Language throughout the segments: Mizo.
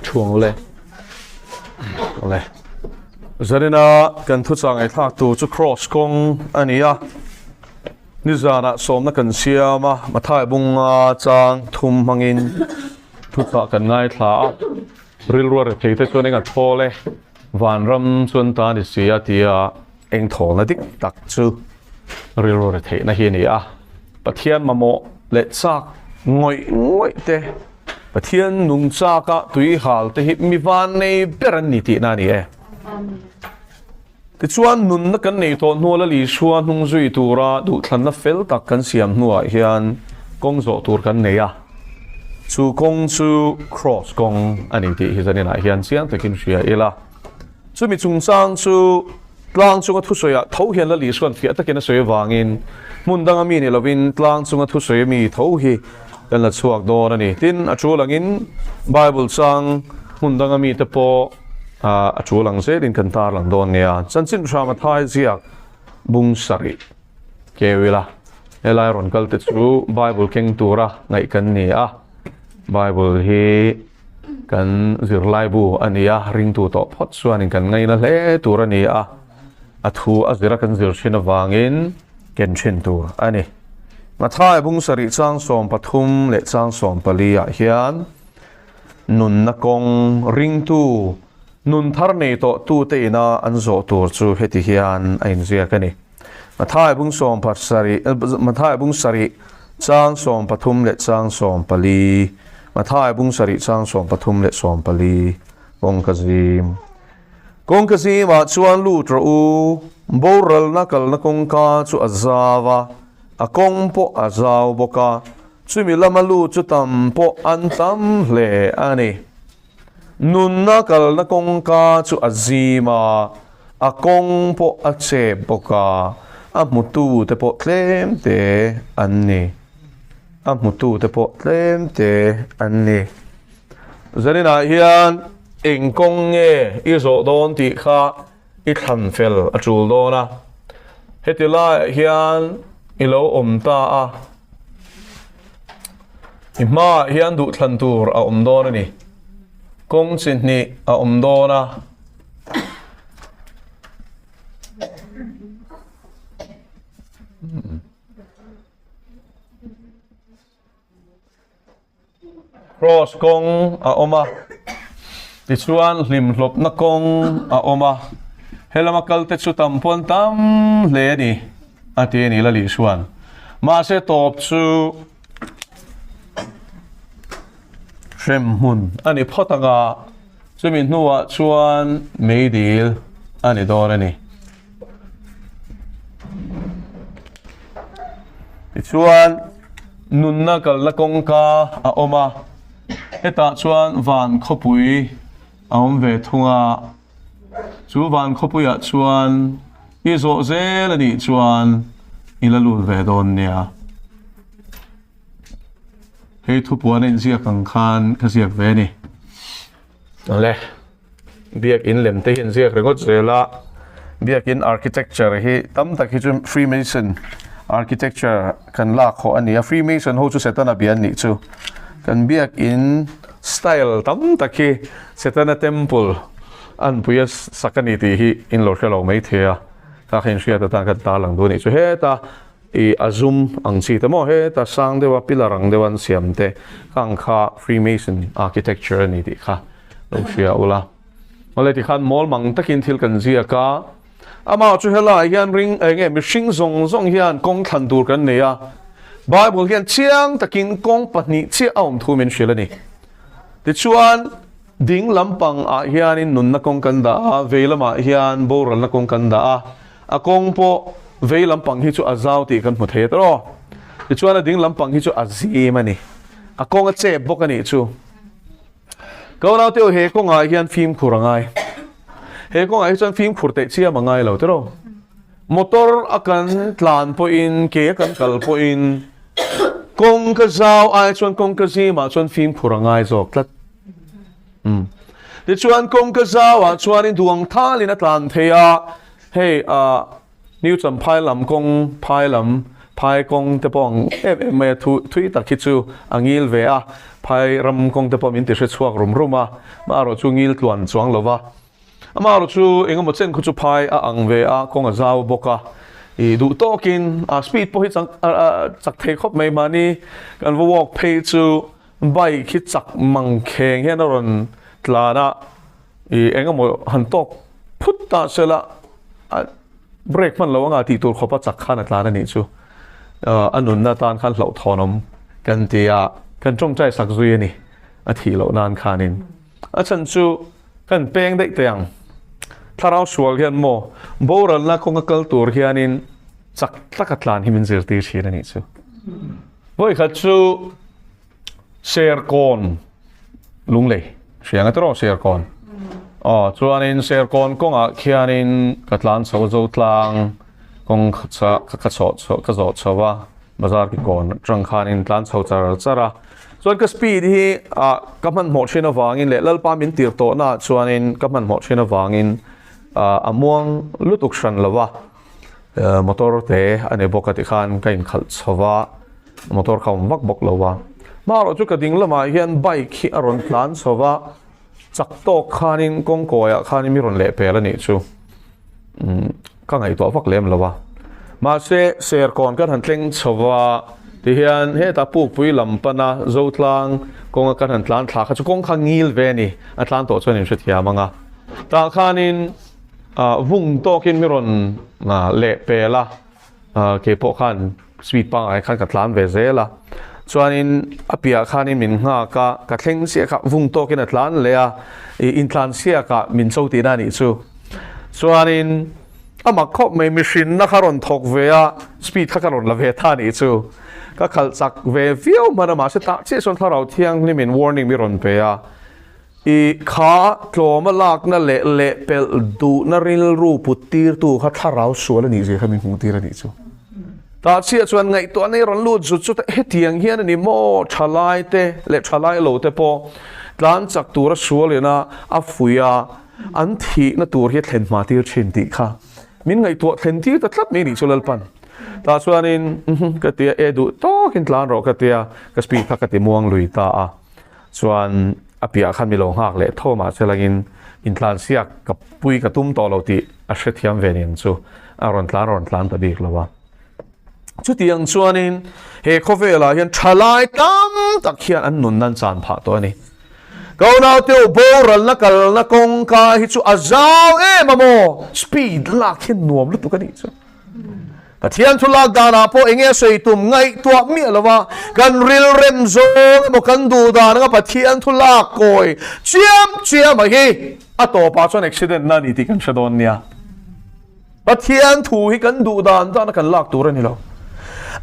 Thu ang le. Le. Zanina kan thuchah ngaihthlak tur chu Cross kawng a ni a. Nizanah sawmna kan siam a, Mathai bunga chang thum hmangin thuchah kan ngaithla a. Rilru a rethei te chuan eng a thawl e, vanram chuan ta ni si a tia eng thawlna dik tak chu rilru retheihna hi a ni a. Pathian mamawh leh chak ngawih ngawih te, Pathian nung chaka tui hal te hi mi van nei ber an ni tihna a ni e. Tichuan nunna kan nei tawh hnuah la Isua hnung zui tura duhthlanna fel tak kan siam hnuah hian kawng zawh tur kan nei a. Chu kawng chu Kraws kawng a ni tih hi zaninah hian chiang takin hria ila. Chumi chungchang chu tlang chunga thusawiah tho hian Lal Isua'n fiah takin a sawi avangin hmun danga mi ni lovin tlang chunga thusawi mi tho hi kan la chhuak dawn a ni. Tin, a tul angin Bible chang hmun danga mite pawh a tul ang zelin kan tarlang dawn nia. Chanchin hrama thai ziak bung sarih keu ila helai rawn kal te chu Bible keng tura ngaih kan ni a. Bible hi kan zirlaibu a ni a, ringtu tawh phawt chuanin kan ngaina hle tur a ni a. A thu a zira kan zir thin avangin ken thin tur a ni. Mathai bung sarih chang 13 leh chang 14 ah hian nunna kawng ringtu nun thar nei tawh tute ina an zawh tur chu heti hian a inziak a ni. Mathai bung sawm pasarih Mathai bung sarih chang 13 leh chang 14 Mathai bung sarih chang 13 leh 14 kawngka zim Kawngka zimah chuan lut rawh u, boralna kalna kawngka chu a zau a, a kawng pawh a zau bawk a, chumi lama lut chu tam pawh an tam hle a ni. Nunna kalna kawngka chu a zim a, a kawng pawh a chep bawk a, a hmutute pawh tlem te an ni. A hmutute pawh tlem te an ni. Zaninah hian eng kawng nge i zawh dawn tih kha i thlan fel a tul dawn a. Heti laiah hian i lo awm ta a, i hmaah hian duhthlan tur a awm dawn a ni. Kawng chi hnih a awm dawn a. Cross kawng a awm a, tichuan hlimhlawpna kawng a awm a, helama kalte chu tam pawn tam hle a ni a ti a ni Lali chuan. Mahse tawp chu hremhmun a ni phawt ang a, chumi hnuah chuan meidil a ni dawn a ni. Tichuan nunna kalna kawngka a awm a, hetah chuan van khawpui a awm ve thung a, chu van khawpuiah chuan i zawh zel a nih chuan i la lut ve dawn nia. Hei thupuan a inziak ang khan ka ziak ve a ni. Awle. Biakin lem te hi an ziak ringawt zel a, biakin architecture hi tam tak hi chu freemason architecture kan lak khawh a ni a, freemason ho chu setana bia an nih chu, kan biakin style tam tak hi setana temple an pui a sak a ni tih hi in lo hre lo maithei a, ka kha inhriat atan kan tarlang duh a nih chu heta i a zum ang chi te maw heta sang deuha pillar ang deuha an siam te kha ang kha freemason architecture a ni tih kha lo hria ula. Awle tikhan mawl mang takin thil kan ziak a, amah chu helaiah hian ring eng nge mihring zawng zawng hian kawng thlan tur kan nei a, Bible hian chiang takin kawng pahnih chiah a awm thu min hrilh a ni. Tichuan ding lampang ah hianin nunna kawng kan dah a, vei lamah hian boralna kawng kan dah a, a kawng pawh vei lampang hi chu a zau tih kan hmu thei a tawh. Tichuan a ding lampang hi chu a zim a ni, a kawng a chep bawk a nih chu. Ka unau te he kawngah hian fimkhur a ngai. He kawngah hi chuan fimkhur teh chiam a ngai lo tiraw. Motor a kan tlan pawhin ke a kan kal pawhin kawng ka zau ai chuan kawng ka zimah chuan fimkhur a ngai zawk tlat. Um. Tichuan kawng ka zauah chuanin duang thalin a tlan thei a, hei ah New Champhai lam kawng phai lam. Phai kawng te pawh ang em em mai a, thui tak hi chu a ngil ve a, phai ram kawng te pawh min ti hre chhuak rum rum a, amaherawh chu ngil tluan chuang lo va. Amaherawh chu eng emaw chen khu chu phai a ang ve a, kawng a zau bawk a, ih duh tawkin a speed pawh hi chak chak thei khawp mai mahni kan va walk phei chu bike hi chak mang kheng hian a rawn tlan a, ih eng emaw han tawk phut ta sela a brake hman lo anga tih tur khawpa chak khan a tlan a nih chu a nunna atan khan hlauhthawn awm kan ti a, kan tawngtai sak zui a ni a thih loh nan khanin a chhan chu kan peng daih teh ang thlarau sual hian maw boralna kawnga kal tur hianin chak taka tlan hi min zirtir thin a nih chu vawikhat chu Serkawn Lunglei hria nga tawh Serkawn aw chuanin Serkawn kawngah khianin ka tlan chho zo tlang kawng kha ka chhoh chho ka zawh chho a bazar ki kawn atang khanin tlan chho char char a chuan ka speed hi ah ka hmanhmawh thin avangin leh Lalpa min tir tawhna ah chuanin ka hmanhmawh thin avangin ah a muang lutuk hran lo va motor te a ni bawk a tikhan ka inkhalh chho va. Motor kha awm vak bawk lo a, hmarawh chu ka ding lamah hian bike hi a rawn tlan chho va, chak tawk khanin kawng kawiah khanin mi rawn leh pel a nih chu umm ka ngaihtuah vak lem lo a. Mahse Serkawn kan han tleng chho va tihian hetah Pukpui lam pana Zotlang kawnga kan han tlan thla kha chu kawng kha ngil ve a ni, a tlan tawh chuan in hrethiam ang a. Tah khanin ah vung tawkin mi rawn leh pel a. Kei pawh khan speed pangngai khan ka tlan ve zel a, chuanin a piah khanin min nghak a, ka thleng chiah kha vung tawkin a tlan leh a, ih intlan siakah min cho tihna a nih chu. Chuanin a mak khawp mai mihrinna kha rawn thawk ve a, speed kha ka rawn la ve ta a nih chu. Ka khalh chak ve viau hman a, mahse tah chiah chuan Thlarau Thianghlimin warning mi rawn pe a. I kha tlawma lakna leh lehpelh duhna rilru put tirtu kha thlarau sual a nih zia kha min hmuh tir a nih chu. Tah chiah chuan ngaihtuahna hi rawn lut zut zut a, hetiang hian a ni maw thalai te leh thalai lo te pawh tlan chak tura sual ina a fuih a, an thihna tur hi a thlen hma tir thin tih kha min ngaihtuah thlen tir ta tlat mai a nih chu Lalpan. Tah chuanin ka ti a, e duh tawkin tlan rawh ka ti a, ka speed kha ka ti muang lui ta a. Chuan a piah khan mi lo nghak leh tho mahse langin intlansiak ka pui ka tum tawh lo tih a hrethiam ve nen chu a rawn tlan rawn tlan ta bik lo a. Chutiang chuanin he khawvelah hian thalai tam tak hian an nun nan chan phah tawh a ni. Ka unaute u boralna kalna kawngka hi chu a zau em a maw? Speed lak hian nuam lutuk a nih chu. Pathian thu lak danah pawh enge a sawi tum ngaihtuah miah lo va, kan rilrem zawng emaw kan duh dan anga Pathian thu lak kawi chiam chiam a hi a tawpah chuan accident na a ni tih kan hre dawn nia. Pathian thu hi kan duh dan dana kan lak tur a ni lo.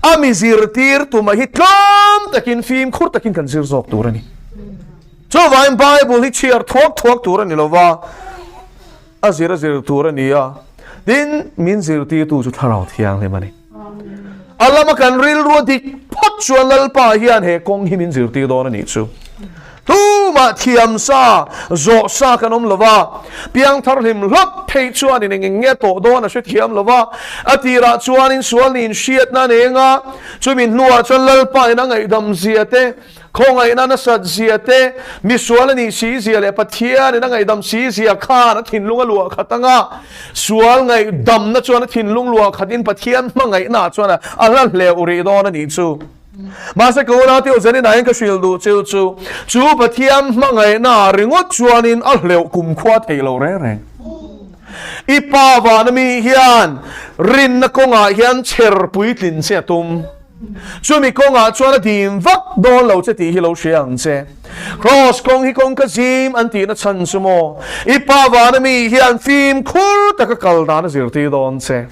A mi zirtir tuma hi tlawm takin fimkhur takin kan zir zawk tur a ni. Chuvangin Bible hi chhiar thuak thuak tur a ni lo va. A zir a zir tur a ni a, tin min zirtirtu chu Thlarau Thianghlim a ni. A lama kan rilru a dik phawt chuan Lalpa hian he kawng hi min zirtir dawn a nih chu. Tumah thiam sa, zawh sa kan awm lo va, piangthar hlim hlawp theih chuanin eng eng nge tawh dawn a hrethiam lo va, a tirah chuanin sual niin hriatna a nei anga, chumi hnuah chuan Lalpa in a ngaihdam zia te, Khawngaihna nasat zia te, misual a nih si zia leh Pathianin a ngaihdam si zia khan a thinlung a luah khat ang a, sual ngaihdamna chuan a thinlung luah khatin Pathian hmangaihnaah chuan a hla hleuh rih dawn a nih chu. Mahse ka unau teu Zanin ah hian ka hrilh duh cheu chu, chu Pathian hmangaihnaah ringawt chuanin a hleuh kumkhua theih lo reng reng. I pa vana mi hian rinna kawngah hian chher puitlin che a tum. Chumi kawngah chuan a dim vak dawn lo che tih hi lo hria ang che. Kraws kawng hi kawngka zim an tihna chhan chu maw? I pa vana mi hian fimkhur taka kal dan a zirtir dawn che.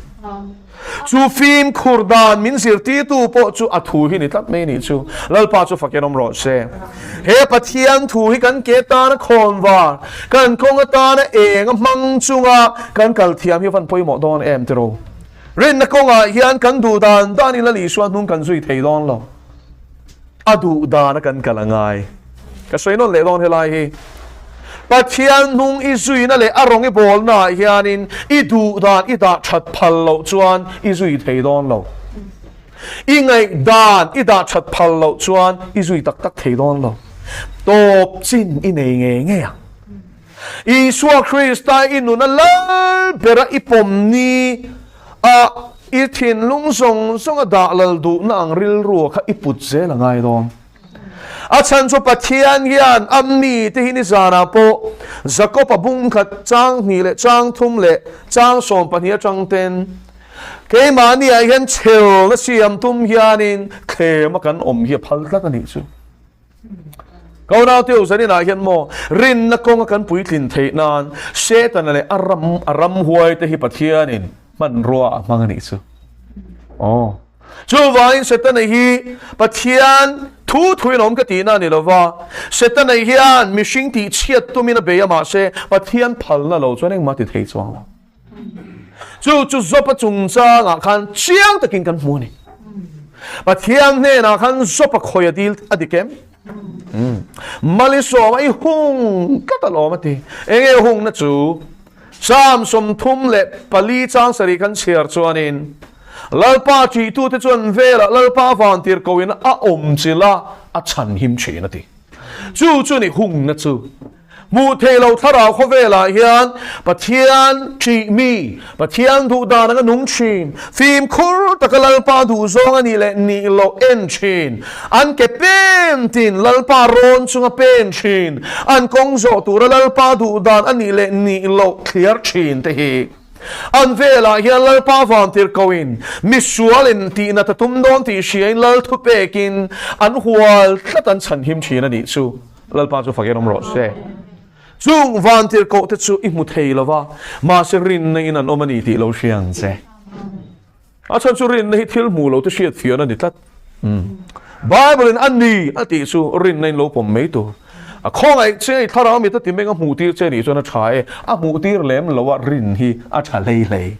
Chu fimkhur dan min zirtirtu pawh chu a thu hi ni tlat mai nih chu. Lalpa chu fakin awm rawh se. He Pathian thu hi kan ke tana khawn var, kan kawng atana eng a hmang chunga kan kal thiam hi van pawimawh dawn em tiraw? Rinna kawngah hian kan duh dan dan in Lal Isua hnung kan zui thei dawn lo. A duh dana kan kal a ngai. Ka sawi nawn leh dawn helai hi. Pathian hnung i zuina leh a rawng i bawlna ah hianin i duh dan i dah that phal loh chuan i zui thei dawn lo. I ngaihdan i dah that phal loh chuan i zui tak tak thei dawn lo. Tawp chin i nei ngei ngei ang. Isua Krista i nuna lal bera i pawm ni a i thinlung zawng zawng a dah lal duhna ang rilru kha i put zel a ngai dawn. A chhan chu Pathian hian a mite hi nizanah pawh Jakob-a bung khat chang hnih leh chang thum leh chang 12 atang ten keimahniah hian chhelna siam tum hianin thlema kan awm hi a phal tlat a nih chu. Kaunau teu zaninah hian maw rinna kawnga kan puitlin theih nan Setana leh a ram a ramhuai te hi Pathianin hmanrua a hmang a nih chu. Aw. Chuvangin Setana hi Pathian thu thuin a awm ka tihna a ni lo va, Setana hian mihring tihchhiat tumin a bei a mahse Pathian phalna lo chuan engmah ti thei chuang lo. Chu chu Job-a chungchangah khan chiang takin kan hmu a ni. Pathian hnenah khan Job-a khawi a dil a dik em? Malisawm a i hung tlat alawm a ti. Enge hungna chu? Psalm 34 chang sarih kan chhiar chuanin, Lalpa ṭihtute chuan velah Lalpa vantirhkohin a awm chilh a, a chhanhim ṭhin a ti. Chu chu ni hungna chu. Hmuh theih loh thlarau khawvelah hian Pathian ṭih mi, Pathian duh dan anga nung ṭhin, fimkhur taka Lalpa duh zawng a nih leh nih loh en ṭhin, an ke pen tin Lalpa rawn chunga pen ṭhin, an kawng zawh tura Lalpa duh dan a nih leh nih loh thliar ṭhin te hi. An velah hian Lalpa vantirhkohin misualin tihnat a tum dawn tih hriain Lal thupekin an hual tlat an chhanhim ṭhin a nih chu. Lalpa chu fakin awm rawh se. Chung vantirhkoh te chu i hmu thei lo va, mahse rinna in an awm a ni tih lo hria ang che. A chhan chu rinna hi thil hmu lo te hriat fian a ni tlat. Bible in a ni a tih chu rinna in lo pawm mai tur. A khawngaih che i thlarau mit a ti meng a hmuh tir che nih chuan a tha e, a hmuh tir lem lo a rin hi a tha hlei hlei.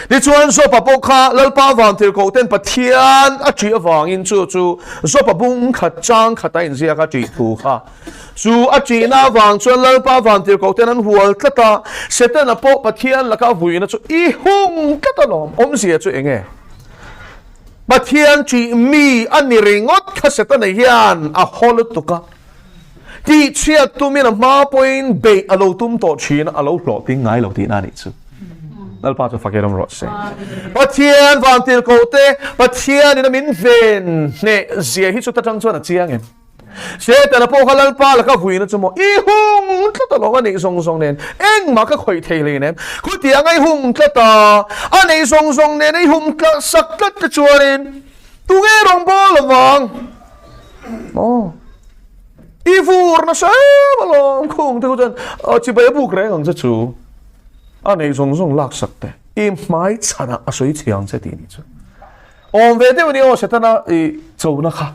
Tichuan Jopa pawh kha Lalpa vantirhkoh ten Pathian a ṭih avangin chu chu Jopa bung khat chang khat a inziak a ṭih thu kha. Chu a ṭihna avang chuan Lalpa vantirhkoh ten an hual tlat a, Setana pawh Pathian laka a vuina chu i hung tlat alawm. Awmzia chu eng nge? Pathian ṭih mi a ni ringawt kha Setana hian a haw lutuk a, Tihchhiat tumin a hma pawhin beih a lo tum tawh thin a, a lo hlawhting ngai lo tihna a nih chu. Lalpa chu fakin awm rawh se. Pathian vantirhkoh te Pathianin a min ven hneh zia hi chu ta tang chuan a chiang em? Setana pawh kha Lalpa laka vuina chu maw i hung tlat alawm a neih zawng zawng nen engmah ka khawih thei hlei nem. Khutiang a i hung tlat a, a neih zawng zawng nen a i hum tlat sak tlat te chuanin tunge rawngbawl lovang? Maw? I vur nasa em alawm khung te khu chuan chibai a buk reng ang che chu a neih zawng zawng lak sak te i hmai chhanah a sawi chhe ang che tih ni chu awm ve deuh ni aw setana i chona kha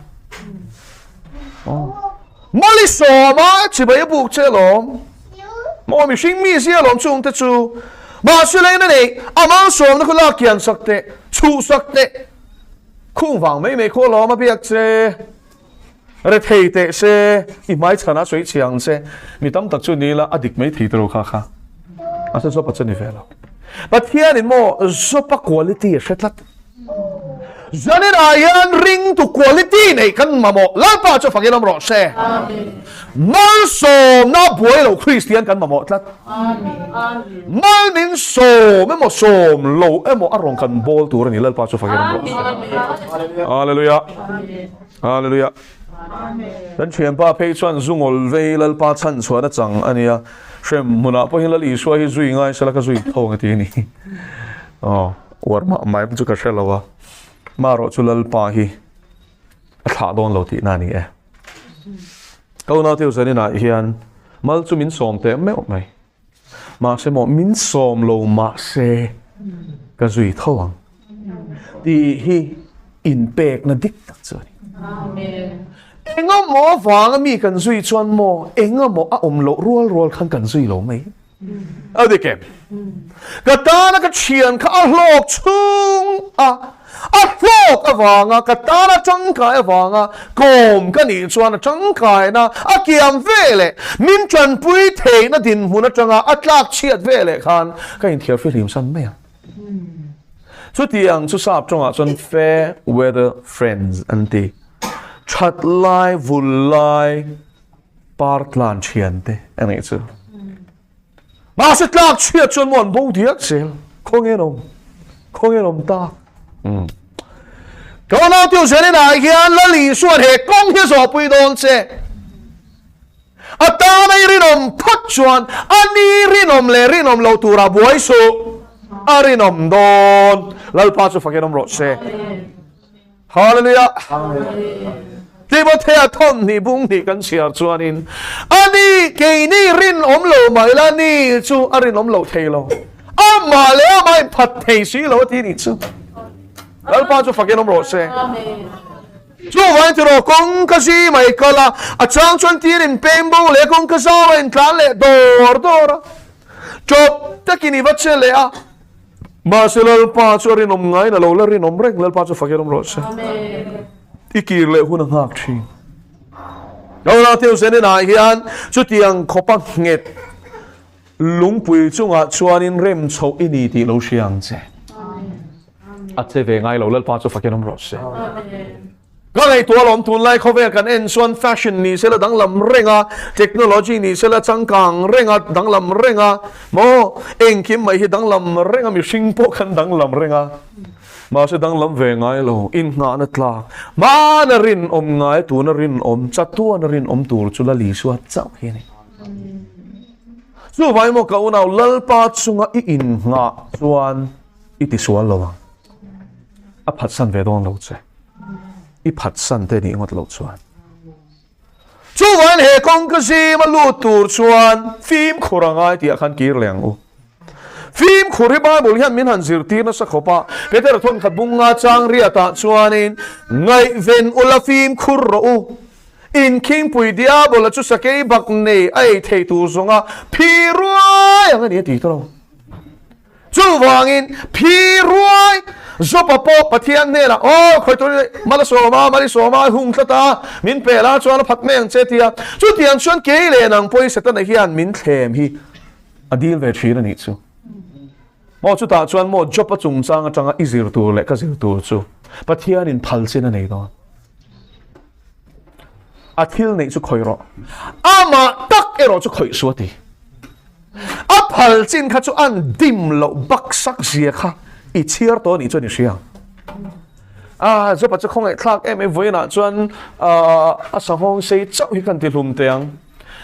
mali sawma chibai a buk che alawm maw mihring mi zia alawm chung te chu mahse leng na nei amal sawmna khu lak kian sak te chhuh sak te Khung vang mai mai khaw lawm a biak che. Rethei teh se, i hmai chhanah sawi chhe ang che. Mi tam tak chu ni ila a dik mai thei tawh kha kha. A se Jopa chu ni ve lo. Pathianin maw Jopa quality a hre tlat. Zaninah hian ringtu quality neih kan mamawh. Lalpa chu fakin awm rawh se. Malsawmna buai lo Kristian kan mamawh tlat. Mal min sawm emaw sawm lo emaw a rawn kan bawl tur a ni Lalpa chu fakin awm rawh se. Hallelujah. Hallelujah. Kan thianpa phei chuan zungawl vei Lalpa chhan chhuan a chang a nia. Hrem hmunah pawhin Lal Isua hi zui ngai sela ka zui tho ang a ti a ni. Aw, uar mah mai chu ka hre lo a. Marawh chu Lalpa hi a thlah dawn lo tihna a ni e. Ka unau zaninah hian mal chu min sawm teh meuh mai. Mahse maw min sawm lo mahse ka zui tho ang tih hi inpekna dik tak chu a ni. Engemaw avanga mi kan zui chuan maw engemaw a awm loh rual rual khan kan zui lo mai. A dik em? Ka tana ka thian kha a hlawk chhung a, a hlawk avanga ka tana tangkai avanga kawm ka nih chuan a tangkaina a kiam ve leh min tanpui theihna dinhmun atanga a tlak chhiat ve leh khan ka inthiar fihlim san mai ang. Chutiang chu sap tawngah chuan fair weather friends an ti. That lai, vul lai, par tlan thian te a nih chu. Mahse tlak chhiat chuan maw an bo diak zel. Khawnge an awm? Khawnge an awm tak? Ka unau tiu Zenina hian Lal Isuan he kawng hi a zawhpui dawn che. A tana i rinawm phawt chuan a ni rinawm leh rinawm lo tura buai suh. A rinawm dawn. Lalpa chu fakin awm rawh se. Hallelujah. Timothea thawmhnih bung hnih kan chhiar chuanin a ni keini rinawm lo mah ila ni chu a rinawm lo thei lo. Amah leh amah inphat thei si lo a ti nih chu. Lalpa chu fakin awm rawh se. Chuvangin tiraw kawngka zi mai kal a, a chang chuan tir in peng bo leh kawngka zau a intlan leh dawr dawr a. Chawp takin i va che leh a. Mahse Lalpa chu a rinawm ngaiin a lo la rinawm reng, Lalpa chu fakin awm rawh se. I kir leh hun a nghak thin. Lalpa Teu Zeninah hian chutiang khawpa nghet lungpui chungah chuanin rem chhoh i ni tih lo hria ang che. A che ve ngai lo, Lalpa chu fakin awm rawh se. Ka ngaihtuah alawm tunlai khawvel kan en chuan fashion ni sela danglam reng a, technology ni sela changkang reng a, danglam reng a, maw engkim mai hi danglam reng a, mihring pawh khan danglam reng a, mahse danglam ve ngai lo, inngahna tlak, hmana rinawm ngai tuna rinawm, chatuana rinawm tur chu Lal Isua chauh hi a ni. Chuvangin maw ka unau Lalpa chunga i innghah chuan i tisual lo ang. A phatsan ve dawn lo che. I phatsan te nih ngawt loh chuan. Chuvangin he kawngka zima lut tur chuan fimkhur a ngai tih ah khan kir leh ang u. Fimkhur hi Bible hian min han zirtir nasa khawp a. Petera thawnkhat bunga chang riat ah chuanin ngaihven ula fimkhur rawh u. Inkhingpui Diabola chu sakei bak nei a ei thei tur zawnga phi ruai ang a ni a ti ta lo. Chuvangin phi ruai Jopa pawh Pathian hnenah, Aw, khawi turin mal a sawm a, mal i sawm a, i hung tlat a, min pe la chuan a phat mai ang che tia. Chutiang chuan kei leh nang pawhin Setana hian min thlem hi a dil ve thin a nih chu. Maw chutah chuan maw Jopa chungchang atanga i zir tur leh ka zir tur chu Pathianin phal chin a nei dawn. A thil neih chu khawih rawh. Amah tak erawh chu khawih suh a ti. A phal chin kha chu an dim loh bak sak zia kha i chhiar tawh a nih chuan i hria ang. A Jopa chu khawngaih thlak em em vawiinah chuan a sanghawng sei chauh hi kan ti hlum teh ang.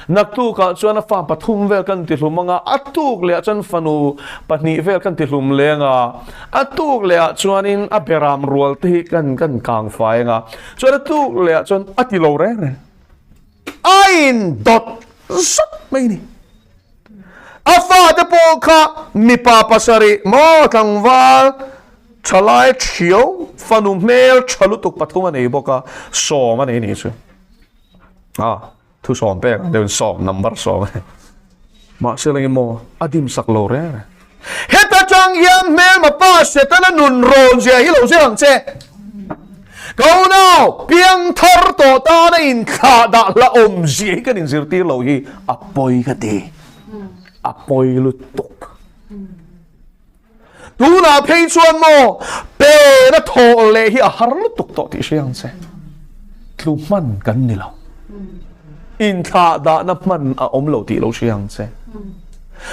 Naktukah chuan a fa pathum vel kan ti hlum ang a, a tuk lehah chuan fanu pahnih vel kan ti hlum leng a, a tuk lehah chuanin a beram rual te hi kan kan kang fai ang a, chuan a tuk lehah chuan a ti lo reng reng. A indawt zat mai a ni. A fate pawh kha mipa pasarih maw tlangval thalai thiau fanu hmel tha lutuk pathum a nei bawk a, sawm a nei nih chu. A thu sawm pek ang deuhin sawm number sawm a ni. Mahse leng emaw a dim sak lo reng reng. Heta tang hian hmelma pa Setana nun rawn zia hi lo zir ang che. Ka unau, piangthar tawh tana inthlah dah hla awm zia hi kan inzirtir lo hi a pawi ka ti. A pawi lutuk. Tunah phei chuan maw pena thawh leh hi a har lutuk tawh tih hria ang che. Tlu hman kan ni lo. Inthlah dahna hman a awm lo tih lo hria ang che.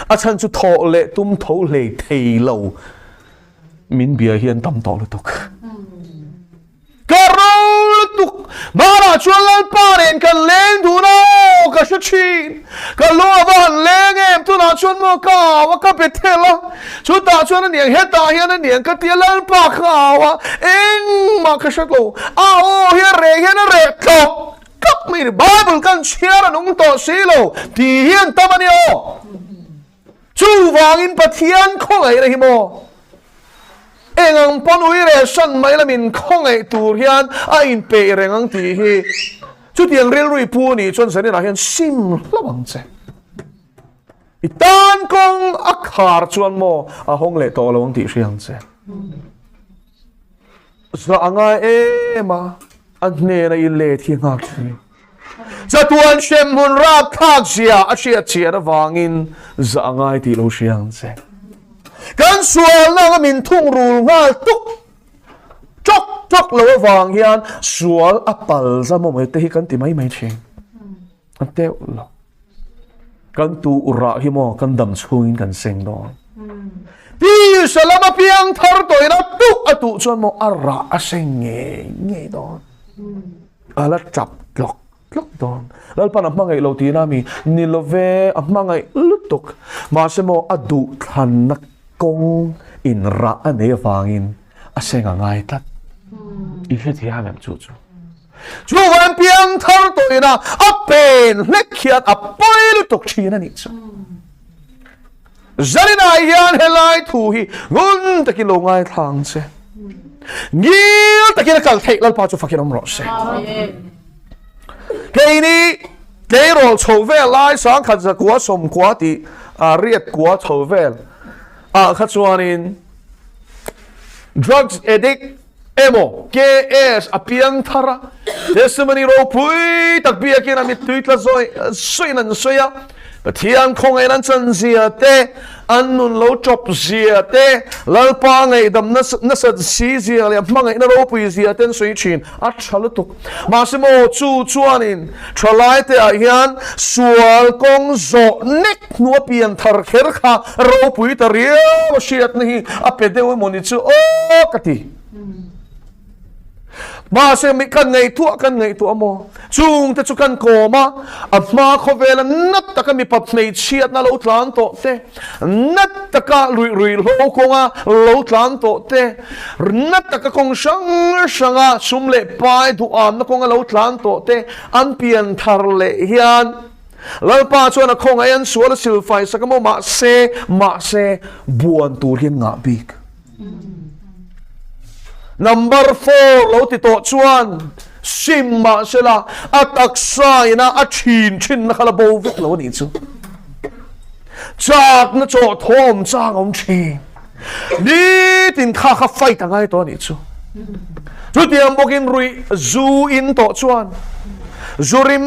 A chhan chu thawh leh tum tho hlei thei lo min bia hi an tam tawh lutuk. Ka ro lutuk, hmanah chuan Lalpa nen kan leng dun a, aw ka hre thin, ka lu a va han leng em, tunah chuan maw ka au a, ka be thel a, chutah chuan a niang hetah hian a niang ka ti a, Lalpa ka au a, engmah ka hre lo, a aw hi a reh hian a reh tlawk tlawk mai a ni, Bible kan chhiar a nung tawh si lo tih hi an tam a ni aw. Chuvangin Pathian khawngaihna hi maw? Eng ang pawn ui reh hran mai lamin khawngaih tur hian a inpeih reng ang tih hi chutiang rilru i pu anih chuan zaninah hian sim hlauh ang che. I tan kawng a khar chuan maw a hawng leh tawh lo ang tih hria ang che. Zah a ngai em a, a hnena i let hi nghak thin. Chatuan hremhmun rapthlak zia a hriat chian avangin zah a ngai tih lo hria ang che. Kan sualna anga min thungrul nghal tuk ṭawk ṭawk lo avang hian sual a pal zam awm te hi kan ti mai mai ṭhin. A teuh lo. Kan tuh rah hi maw kan dam chhungin kan seng dawn. Tisa lama piang thar tawhin a tuh a tuh chuan maw a rah a seng ngei ngei dawn. A la ṭap tlawk tlawk dawn. Lalpan a hmangaih lo tihna mi ni love a hmangaih lutuk. Mahse maw a duh thlanna kawng in rah a nei avangin a seng a ngai tlat. I hrethiam em chu chu. Chuvan piang thar tawhin a a pen hlek hian a pawi lutuk thin a nih chu. Zaninah hian helai thu hi ngun takin lo ngaithla ang che. Ngil takin a kal theih Lalpa chu fakin awm rawh se. Keini tleirawl chho vel lai sangkhat zakua sawmkua tih riat kua chho vel ah kha chuanin drugs addict Emaw, KS a piang thar a, testimony ropui tak biakin a mittui tla zawih sawiin an sawi a, Pathian khawngaihna an chan zia te, an nun lo tawp zia te, Lalpa ngaihdam nasat si zia leh hmangaihna ropui zia te an sawi thin, a tha lutuk. Mahse maw, chu chuanin thalaite ah hian sual kawng zawh nek hnu a pian thar kher kha Ropui ta riau a hriatna hi a pe deuh emaw ni chu aw ka ti. Mahse mi kan ngaihtuah kan ngaihtuah maw? Chungte chu kan kawm a, a hma khawvela nat taka mipa hmeichhiatna lo tlan tawh te, nat taka ruih ruihhlo kawnga lo tlan tawh te, nat taka kawng hrang hranga sum leh pai duhamna kawnga lo tlan tawh te an pian thar leh hian Lalpa chuan a khawngaih an sual a silfai sak a maw? Mahse, mahse, buan tur hian ngah bik. Number four lo ti tawh chuan sim mahsela a taksa ina a thin thin na kha la bo vek lo a nih chu. Chakna chawh thawm chang awm thin. Nitin kha kha fight a ngai tawh a nih chu. Chutiang bawkin ruih zu in tawh chuan zu rim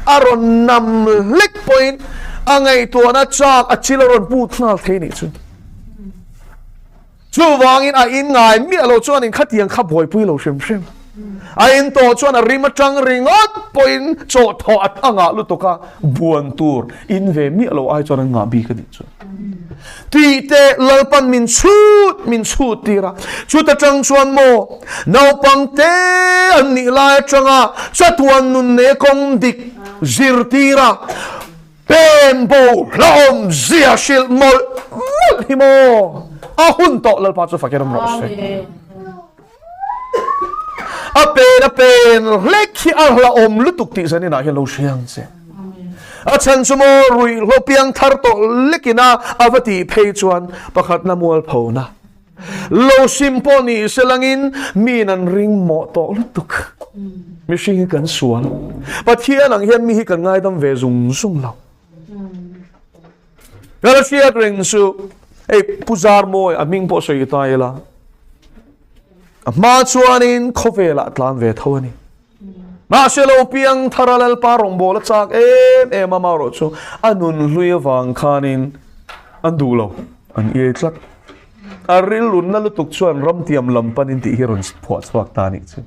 a rawn nam hlek pawhin a ngaihtuahna chak a chil a rawn put nghal thei a nih chu. Chuvangin a in ngai miah lo chuanin khatiang kha buaipui lo hrim hrim. A in tawh chuan a rim atang ringawt pawhin chawhthawh a thangah lutuk a, buan tur in ve miah lo ai chuan an ngah bik a nih chu. Tih te Lalpan min chhut min chhut tir a, chuta tang chuan maw naupang te an nih lai atanga chatuan nun nei kawng dik zirtir a, pen bo hlauhawm zia hrilh mawlh mawlh hi maw a hun tawh Lalpa chu fakin awm rawh se. A pen a pen hlek hi a hlauhawm lutuk tih zanin ah hian lo hria ang che. A chhan chu maw ruihhlo piang thar tawh lekin a a va tih phei chuan pakhatna mualphona lo sim pawh ni se langin miin an ring mawh tawh lutuk. Mihring hi kan sual. Pathian ang hian mi hi kan ngaidam ve zung zung lo. Ka la hriat reng chu hei Pu Zarmawi a hming pawh sawi ta ila a hma chuanin khawvelah tlan ve tho a ni. Mahse lo piang thar a Lalpa rawngbâwl a châk êm êm a, amaherawh chu a nun hlui avâng khânin an duh lo, an iai tlat. A rilrunna lutuk chuan ramtiam lam panin tih hi rawn phuah chhuak ta a nih chu.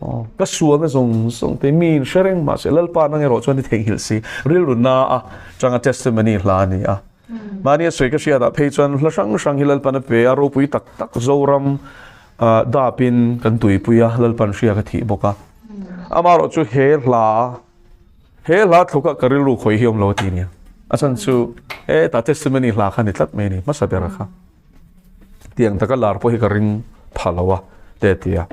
Aw, ka sualna zawng zawng te miin hre reng mahse Lalpa nang erawh chuan i theihnghilh si. Rilrunna a changa testimony hla a ni a. Mahni a sawi ka hriatah phei chuan hla hrang hrang hi Lalpan a pe a, ropui tak tak Zoram dapin kan tuipui a, Lalpan hria ka thih bawk a. Amaherawh chu he hla, he hla thluka ka rilru khawi hi awm lo a ti nia. A chhan chu hetah testimony hla kha ni tlat mai a ni, hmasa ber kha. Tiang taka lar pawh hi ka ring pha lo a, te a ti a.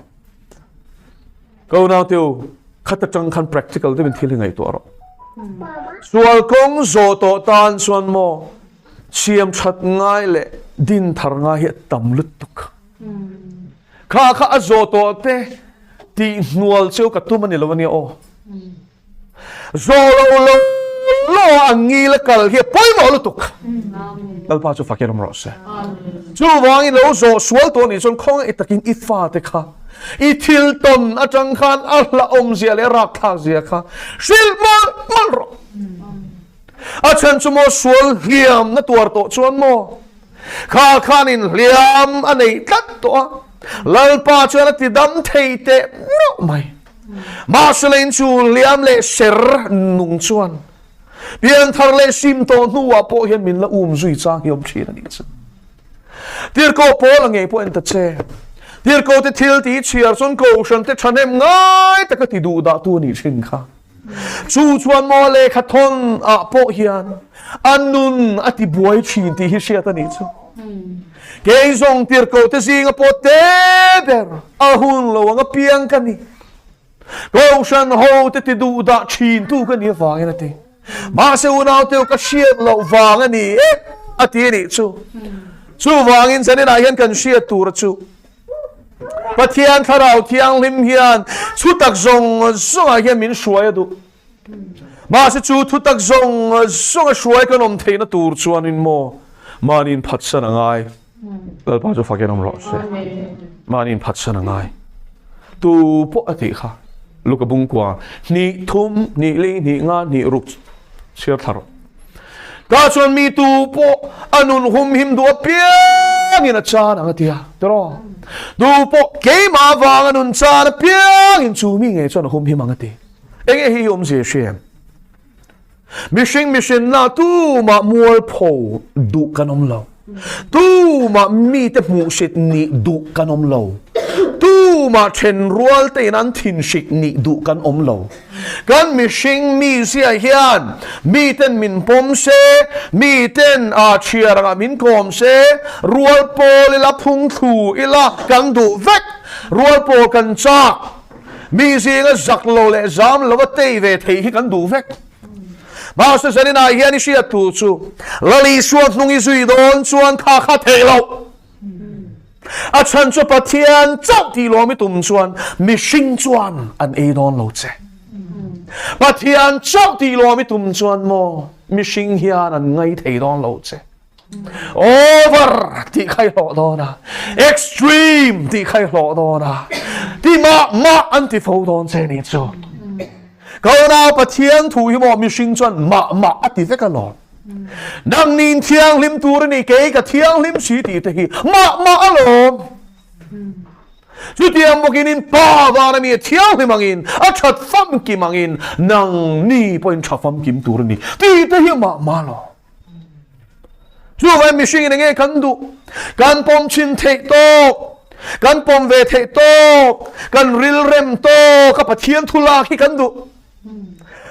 Ka unau te u, khat atang khan practical deuhin thil hi ngaihtuah rawh. Sual kawng zawh tawh tan chuan maw siam that ngai leh din thar ngai hi a tam lutuk. Kha kha a zawh tawh te tih hnual cheu ka tum a ni lo a nia aw. Zawh lo lo lo a ngil a kal hi a pawimawh lutuk. Lalpa chu fakin awm rawh se. Chuvangin lo zawh sual tawh nih chuan khawngaih takin i fate kha i thil tawn atang khan a hlauhawm zia leh a rakthlak zia kha hrilh mawlh mawlh rawh. A chhan chu maw sual hliam na tuar tawh chuan maw. Kha khanin hliam a nei tlat tawh a, Lalpa chuan a ti dam thei teh meuh mai. Mahse lein chu hliam leh ser nung chuan pianthar leh sim tawh hnuah pawh hian min la um zui chang hi awm thin a nih chu. Tirhkoh Paul a ngei pawh en ta che. Tirhkoh te thil tih chhiar chuan Kohhran te thahnem ngai taka ti duh dah tu a nih thin kha. Chu chuan maw lehkha thawn ah pawh hian a nun a ti buai thin tih hi hriat a nih chu. Kei zawng tirhkoh te zinga pawh te ber a hun lo ang apiang ka ni. Kohhran ho te ti duh dah thin tu ka ni avangin a ti. Mahse unau teu ka hriat loh vang a ni e a ti a nih chu. Chuvangin zaninah hian kan hriat tur chu Pathian Thlarau Thianghlim hian thutak zawng zawngah hian min hruai a duh. Mahse chu thutak zawng zawnga hruai kan awm theihna tur chuanin maw mahniin phatsan a ngai. Lalpa chu fakin awm rawh se. Mahniin phatsan a ngai. Tu pawh a tih kha Luka bungkua hnih thum hnih li hnih nga hnih ruk chhiar thla rawh. Tah chuan mi tu pawh a nun hum him duh apiangin a chan ang a ti a, tiraw? Tu pawh keimah vang a nun chan apiangin chu mi ngei chuan a hum him ang a ti. Enge hi hi awmzia hria em? Mihring mihrinna tumah mualpho duh kan awm lo. Tumah mite hmuhsit nih duh kan awm lo. Tumah thenrual tein an thinhrik nih duh kan awm lo. Kan mihring mizia hian miten min pawm se, miten a chhiar angah min kawm se, rual pawl ila, phungthlu ila kan duh vek. Rual pawl kan chak. Mi zinga zak lo leh zam lova tei ve thei hi kan duh vek. Mahse zaninah hian i hriat tur chu Lal Isua hnung i zui dawn chuan kha kha theih loh. A chhan chu Pathian chauh tih lawm i tum chuan mihring chuan an ei dawn lo che. Pathian chauh tih lawm i tum chuan maw mihring hian an ngai thei dawn lo che. Over tih kha i hlawh dawn a, extreme tih kha i hlawh dawn a, ti mah mah an ti fo dawn che ni chu. Ka unau Pathian thu hi maw mihring chuan mah mah a ti vek alawm. Nangnin thianghlim tur a ni, kei ka thianghlim si tih te hi mah mah alawm. Chutiang bawkin in pa vana mi a thianghlim angin, a that famkim angin, nangni pawhin tha famkim tur a ni tih te hi mah mah alawm. Chuvangin mihringin enge kan duh? Kan pawm chhin theih tawk, kan pawm ve theih tawk, kan rilrem tawk a Pathian thu lak hi kan duh.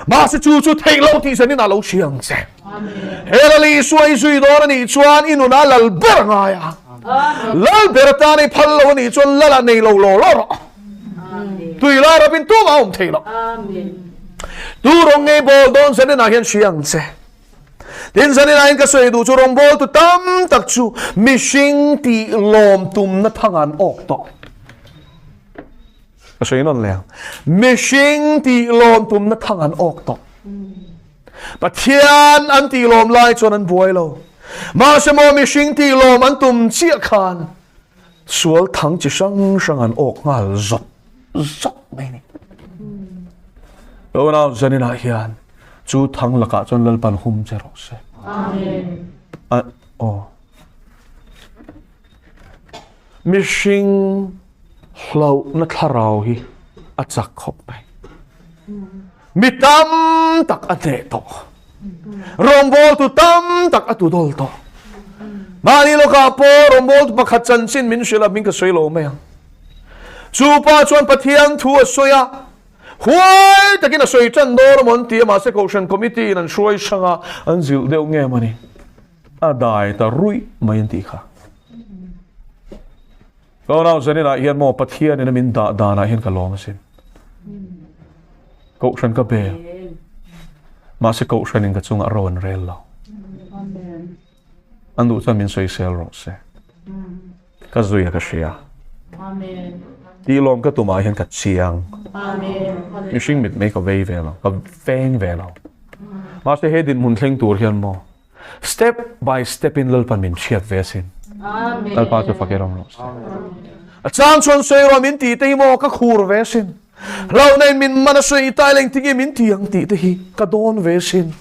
Mahse chu chu theih lo tih zanin a lo hria ang che. He Lal Isua i zui dawn a nih chuan i nunah lal ber a ngai a. Lal ber atan i phal lo a nih chuan lal a nei lo law law rawh. Tui lai rapin tumah a awm thei lo. Tu rawng ngei bawl dawn zaninah hian hria ang che. Tin, zanin aiin ka sawi duh chu rawngbawltu tam tak chu mihring tih lawm tumna thang an awk tawh. Ka sawi nawn leh ang. Mihring tih lawm tumna thang an awk tawh. Pathian an tih lawm lai chuan an buai lo. Mahse maw mihring tih lawm an tum chiah khan sual thang chi hrang hrang an awk nghal zawt zawt mai ni. Unau zaninah hian Chu thang lakah chuan Lalpan hum che rawh se. Amen. A, aw. Mihring hlauhna thlarau hi a chak khawp mai. Mi tam tak a hneh tawh. Rawngbawltu tam tak a tu dawl tawh. Mahni lawkah pawh rawngbawltu pakhat chanchin min hrilh a, min ka sawi lo mai ang. Chu pa chuan Pathian thu a sawi a, Huai takin a sawi tan dawn a maw an ti a, mahse Kohhran Committee in an hruai hrang a, an zilh deuh nge maw ni? A dai ta ruih mai an tih kha. Ka unau zaninah hian maw Pathianin a min dah danah hian ka lawm asin. Kohhran ka bel. Mahse Kohhranin ka chungah ro an rel lo. An duh chuan min sawisel rawh se. Ka zui a ka hria. Tih lawm ka tumah hian ka chiang. Mihring mit mai ka vei ve lo, ka veng ve lo. Mahse he dinhmun thleng tur hian maw step by step in Lalpan min hriat ve asin. Lalpa chu fak i ram rawh se. A chang chuan sawi rawh min tih te hi maw ka khur ve asin. Hlauhna in min man a sawi i tai leng tinge min ti ang tih te hi ka dawn ve asin.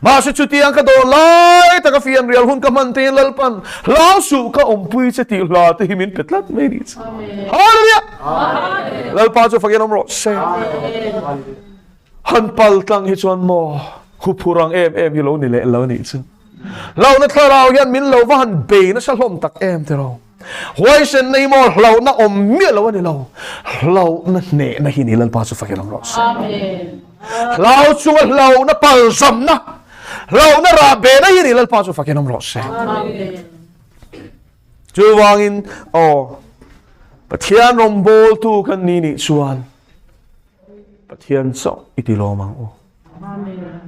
Mahse chutiang ka dawn lai taka fianrial hun ka hman te hian Lalpan hlau suh ka awmpui che tih hla te hi min pe tlat mai ni chu. Hallelujah! Lalpa chu fakin awm rawh se. Han pal tlang hi chuan maw huphur ang em em hi lo ni leh lo nih chu. Hlauhna thlarau hian min lo va han bei nasa hlawm tak em tiraw. Huaisenna hi maw hlauhna awm miah lo a ni lo. Hlauhna hnehna hi ni Lalpa chu fakin awm rawh se. Hlau chunga hlauhna palzamna, hlauhna rahbehna hi ni Lalpa chu fakin awm rawh se. Chuvangin aw Pathian rawngbawltu kan ni nih chuan Pathian chauh i ti lawm ang u.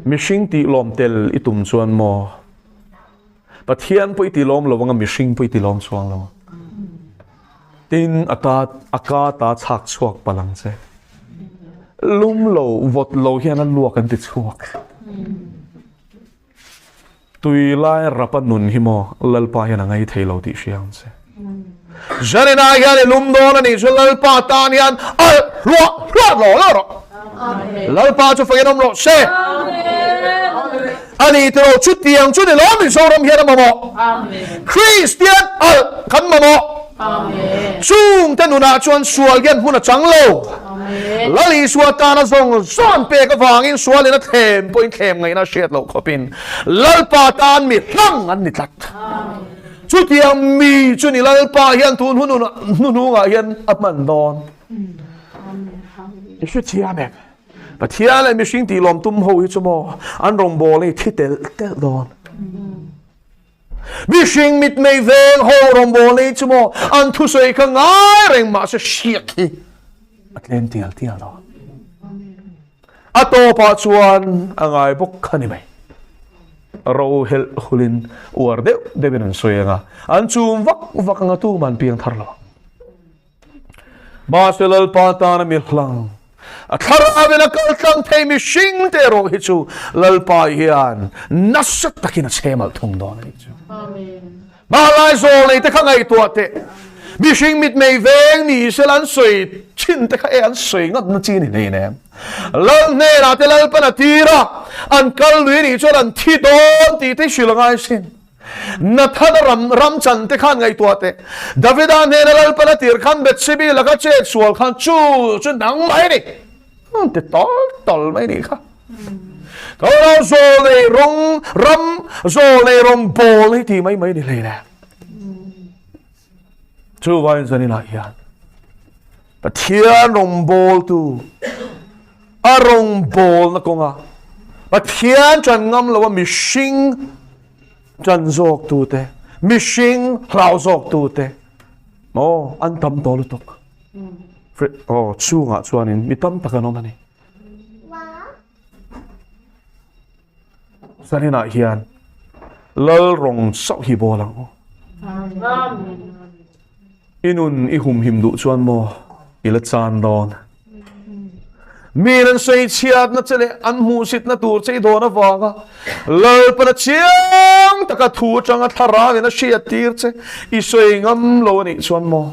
Mihring tih lawm tel i tum chuan maw Pathian pawh i ti lawm lo anga mihring pawh i ti lawm chuang lo. Tin a ta a ka ta chhak chhuak palh ang che. Lum lo vawt lo hian a luak an ti chhuak. Tui lai rapa nun hi maw Lalpa hian a ngai thei lo tih hria ang che. Zanina hian i lum dawn a nih chu Lalpa tan hian alh hluah hluah law law rawh. Lalpa chu fakin awm rawh se. A ni tiro chutiang chu ni lo Mizoram hian a mamawh. Kristian alh kan mamawh. Chungte nunah chuan sual hian hmun a chang lo. Lal Isua tana zawng zawng pek avangin sualin a thlem pawhin thlem ngaihna hriat loh khawpin Lalpa tan mi hlang an ni tlat. Chutiang mi chu ni Lalpa hian tun hun hnuhnungah hian a hman dawn. I hrethiam em? Pathian leh mihring tih lawm tum ho hi chu maw an rawngbâwl hi thi telh telh dawn. Mihring mitmei veng ho rawngbâwl hi chu maw an thusawi kha ngai reng mahse hriat hi a tlem tial tial dawn. A tawpah chuan a ngai bawk kha ni mai. Ro helh hulin uar deuh deuhin an sawi ang a, an chum vak vak ang a tumah an piang thar lo ang. Mahse Lalpa tana mi hlang, a thlarauin a kal tlang thei mihring te erawh hi chu Lalpa hian nasa takin a chhem alh thung dawn a nih chu. Hmalai zawl nei te kha ngaihtuah teh. Mihring mitmei veng ni sela an sawi thin te kha e an sawi ngat na chi ni hlein em. Lal hnenah te Lalpan a tir a, an kal lui nih chuan an thi dawn tih te hrilh a ngai sin. Nathana ram ram chan te khan ngaihtuah teh. Davida hnena Lalpan a tir khan Bethsebi laka chet sual khan chu chu nang mai ni. Ti tawl tawl mai nih kha. Ka unau zawlnei rawng ram zawlnei rawng bawl hi ti mai mai ni hlei le. Chu vain zanin ah hian Pathian rawngbawltu a rawngbawlna kawnga Pathian ṭan ngam lo a mihring ṭan zawk tute, mihring hlau zawk tute maw an tam tawh lutuk. Aw chungah chuanin mi tam tak an awm a ni. Zaninah hian Lal rawng chauh hi bawl ang u. I nun i humhim duh chuan maw i la chan dawn. Min an sawi chhiatna che leh an hmuhsitna tur che i dawn avanga Lalpana chiang taka thu atanga thlarauin a hriat tir che i sawi ngam lo a nih chuan maw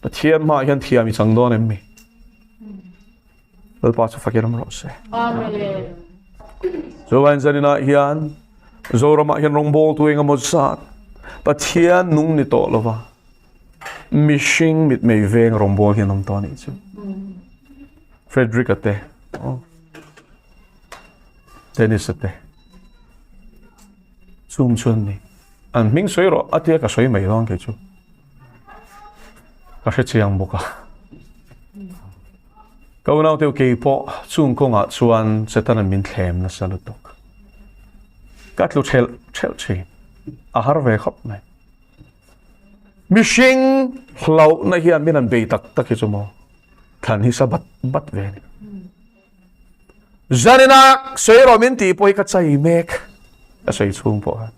Pathian hmaah hian thiam i chang dawn em mi? Lalpa chu fakin awm rawh se. Amen. Chuvain zaninah hian Zoramah hian rawngbawltu eng emaw zat Pathian nung ni tawh lova mihring mitmei veng rawngbâwl hian awm tawh a nih chu. Frederick-a te, oh, Dennis-a te, chung chuan ni. An hming sawi rawh a tia ka sawi mai dawn kei chu. Ka hre chiang bawk a. Ka unaute kei pawh chung kawngah chuan Setanan min thlem nasa lutuk. Ka tlu thelh thelh thin. A har ve khawp mai. Mihring hlauhna hian min han bei tak tak hi chu maw thlan hi sa bat bat ve a ni. Zanina sawi rawh min tih pawh hi ka chai mek. Ka sawi chhung pawh khan.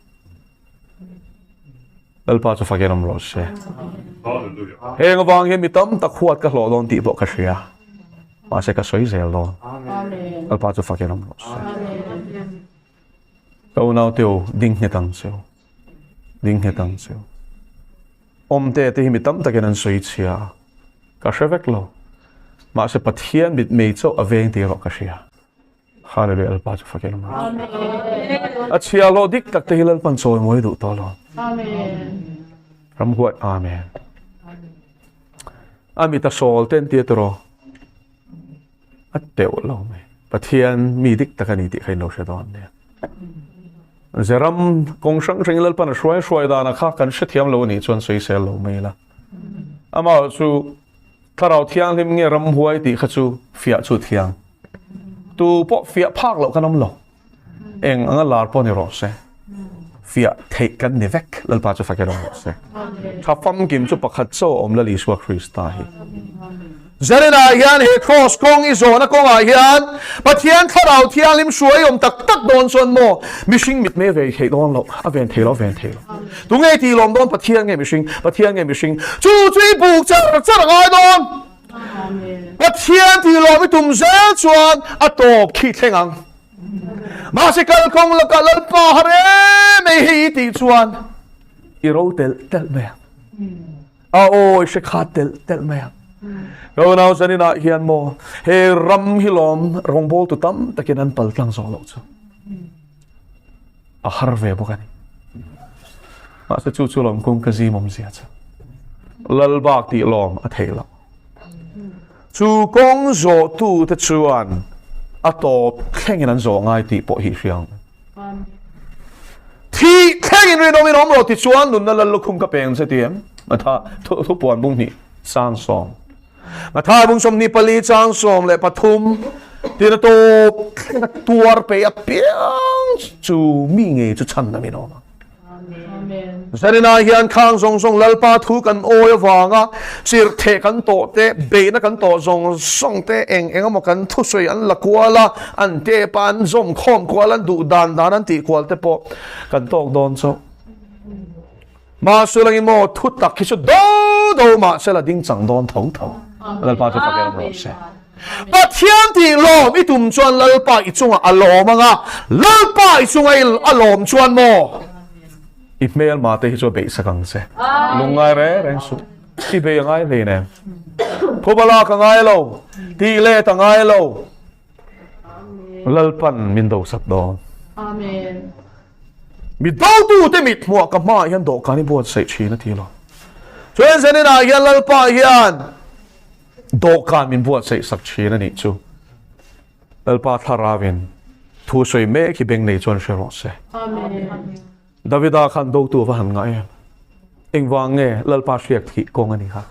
Lalpa chu fakin awm rawh se. Heng avang hian mi tam tak huat ka hlawh dawn tih pawh ka hria. Mahse ka sawi zel dawn. Lalpa chu fakin awm rawh se. Ka unau teu ding nghet ang cheu. Ding nghet ang cheu. Awmte te hi mi tam takin an sawi chhia a. Ka hre vek lo. Mahse Pathian mitmei chauh a veng tih erawh ka hria. Hallelujah Lalpa chu fakin awm rawh se. A chhia hlawh dik tak te hi Lalpan chawimawi duh tawh lo. Amen. Ramhuai Amen. A mit a sawl ten tia tiraw. A teuh lo mai. Pathian mi dik tak a ni tih kha in lo hre dawn nia. Zeram kawng hrang hrang Lalpan a hruai hruai dana kha kan hrethiam lo anih chuan sawisel lo mai ila. Amah chu Thlarau Thianghlim nge ramhuai tih kha chu fiah chu thiang. Tu pawh fiah phak loh kan awm lo. Eng anga lar pawh ni rawh se. Fiah theih kan ni vek. Lalpa chu fak rawh se. Tha famkim chu pakhat chaw awm Lal Isua Krista hi. Zaninah hian he Kraws kawng i zawhna kawngah hian Pathian Thlarau Thianghlim hruai awm tak tak dawn chuan maw mihring mitmei ve theih dawn loh, a ven thei lo, a ven thei lo. Tunge tih lawm dawn Pathian nge mihring, Pathian nge mihring? Chu chu i buk char char a ngai dawn. Pathian tih lawm i tum zel chuan a tawp khi thleng ang. Mahse kalkawng lakah Lalpa har em ei hei i tih chuan i ro telh telh mai ang. A aw i hre khat telh telh mai ang. Ka unau zaninah hian maw he ram hi lawm rawngbawltu tam takin an paltlang zawh loh chu. A har ve bawk a ni. Mahse chu chu lawm kawng ka zim awmzia chu. Lalbak tih lawm a theih loh. Chu kawng zawhtu te chuan a tawp thlengin an zawh ngai tih pawh hi hria ang. Thih thlengin rinawm in awm rawh ti chuan nunna lal lukhum ka peng che ti em? Matha thu puan bung hnih sang sawm. Matha bung 24 chang 13 tin a tawp thleng a tuar pe a piang chu mi ngei chu chhan na min awm ang. Zanina hian khang zawng zawng Lalpa thu kan awi avanga chirhtheh kan tawh te, beihna kan tawh zawng zawng te, eng eng emaw kan thusawi an la kual a, an tep a, an zawm khawm kual, an duh dan dan an tih kual te pawh kan tawk dawn chauh. Mahse langin maw thu tak hi chu do do mahse la ding chang dawn tho tho. Lalpa chu fak em rawh se. Pathian tih lawm i tum chuan Lalpa i chungah a lawm anga, Lalpa i chunga i a lawm chuan maw i hmelma te hi chu a beihsak ang che. Lungngai reng reng suh. I bei a ngai hlein em? Phuba lak a ngai lo, tih let a ngai lo. Lalpan min dosak dawn. Amen. Mi dotute mit hmuah ka hmaah hian dawhkan i buatsaih thin a ti lo. Chuan zaninah hian Lalpa hian dawhkan min buatsaih sak thin a nih chu. Lalpa thlarauin thu sawi mek hi beng nei chuan hre rawh se. Davida khan dotu va han ngah em. Engvang nge Lalpa hriak thih kawng a ni kha.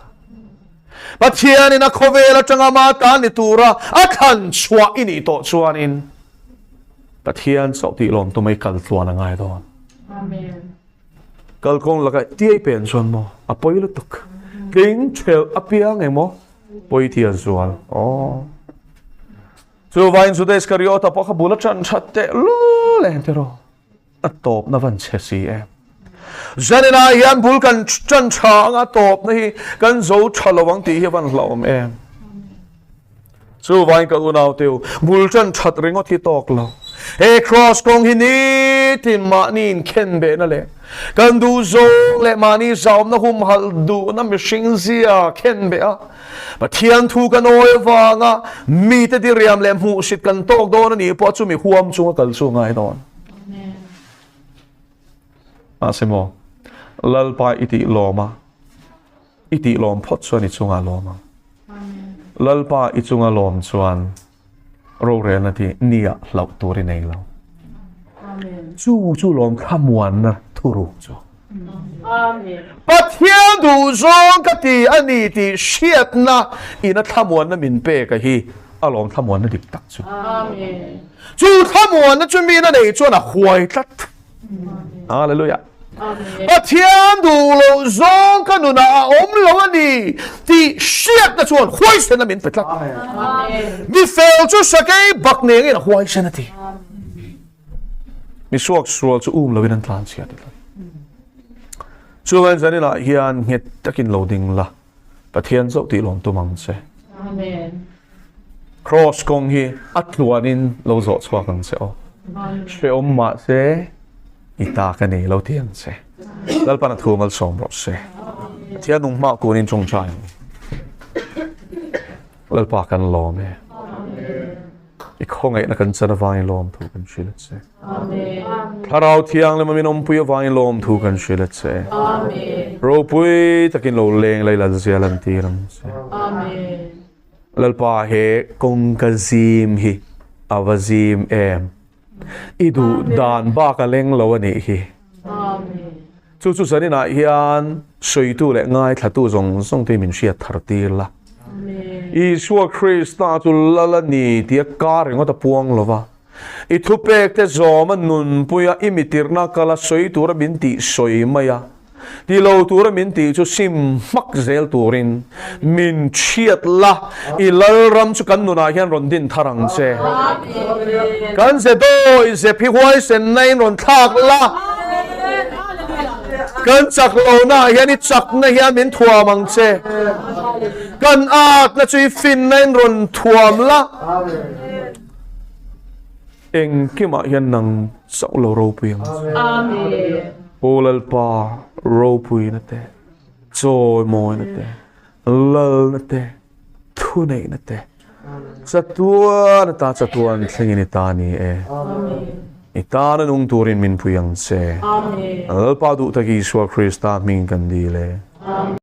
Pathianin a khawvel atanga ma tan ni tura a thlan chhuah i nih tawh chuanin Pathian chauh tih lawm tum ei kal tluan a ngai dawn. Amen. Kalkawng laka tiai pen chuan maw a pawi lutuk. Tling thelh apiang emaw pawi thian zual. Aw. Chu vain Juda Iskariota pawh kha bul a ṭan ṭhat teh lul em tiraw. A tawpna van chhe si em. Zaninah hian bul kan ṭan ṭha anga tawpna hi kan zo ṭha lo ang tih hi a van hlauhawm em. Chuvain ka unau teu, bul ṭan ṭhat ringawt hi tawk lo. He kraws kawng hi nitin mahni inkhen behna leh kan duh zawng leh mahni zaumna humhalh duhna mihring zia khen beh a, Pathian thu kan awi avanga mite diriam leh hmuhsit kan tawk dawn a nih pawh chumi huam chunga kal chu a ngai dawn. Mahse maw, Lalpa i tih lawm a, i tih lawm phawt chuan i chungah lawm ang. Lalpa i chunga lawm chuan rorelna ti nia hlauh tur i nei lo. Chu chu lawm thlamuanna thuruk chu. Pathian duh zawng ka ti a ni tih hriatna ina thlamuanna min pek a hi a lawm thlamuanna dik tak chu. Chu thlamuanna chu mi na nei chuan a huai tlat. Hallelujah. Pathian duh loh zawng ka nunah a awm lo a ni tih hriatna chuan huaisen a min pe tlat. Mi fel chu sakei bak nengin a huaisen a ti. Mi suak sual chu um loin an tlan chhia ti tlat. Chuan zaninah hian nghet takin lo ding la. Pathian chauh tih lawm tum ang che. Amen. Cross kawng hi a tluanin lo zawh chhuak ang che aw. Hreawm mah se i ta ka nei lo ti ang che. Lalpan a thu malsawm rawh se. Pathian nung hma kunin tawngtai ang. Lalpa kan lawm e. I khawngaihna kan chan avangin lawmthu kan hrilh a che. Thlarau Thianghlim a min awmpui avangin lawmthu kan hrilh a che. Ropui takin lo leng lei Lalzia lantir ang che. Lalpa he kawngka zim hi a va zim em. I duh dan bak a leng lo a nih hi. Chu chu zaninah hian sawitu leh ngaithlatu zawng zawng te min hriat thar tir la. Isua Krista chu lal a ni tia kar ringawt a puang lo va. I thupek te zawm a nunpui a, i mitirhna kal a sawi tura min tih sawi mai a. Ti lo tura min tih chu sim hmak zel turin min chhiat la, i Lalram chu kan nunah hian rawn din thar ang che. Kan ze dawi zep hi huaisenna in rawn thlak la, kan chak lohna ah hian i chakna hian min thuam ang che. Kan atna chu i finna in rawn thuam la. Engkimah hian nang chauh lo ropui ang che. Aw Lalpa, ropuina te, chawimawina te, lalna te, thuneihna te, chatuan ata chatuan thlengin i ta ni e. I tana nung turin min pui ang che. Lalpa duh tak Isua Krista hming kan dil e.